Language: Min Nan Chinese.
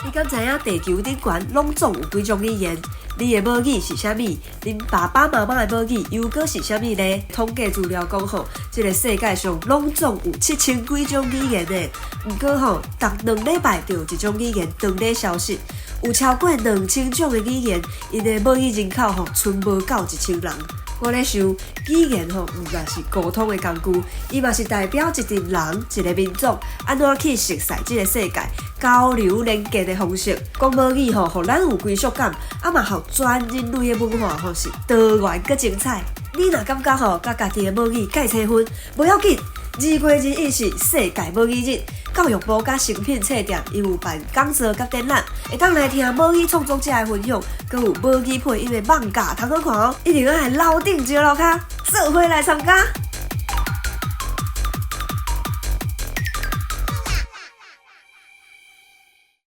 你敢知影地球頂懸攏總有幾種語言？你的母語是啥物？恁爸爸媽媽的母語又閣是啥物呢？統計資料講吼，這个世界上攏總有7000幾種語言呢。毋過吼，逐2禮拜就有一種語言當咧消失，有超過2000種的語言，𪜶的母語人口吼，賰無夠1000人。我咧想，語言吼，毋但是溝通的工具，伊嘛是代表一陣人、一个民族按怎去熟似這个世界、交流連結的方式。講母語吼，予咱有歸屬感，啊嘛，予全人類的文化吼是多元閣精彩。你若感覺吼，佮家己的母語蓋差分，無要緊。2月21是世界母語日，教育部佮誠品冊店𪜶有辦講座佮展覽，會當來聽母語創作者的分享，閣有母語配音的漫畫通好看哦，一定愛樓頂石樓跤，做伙來參加。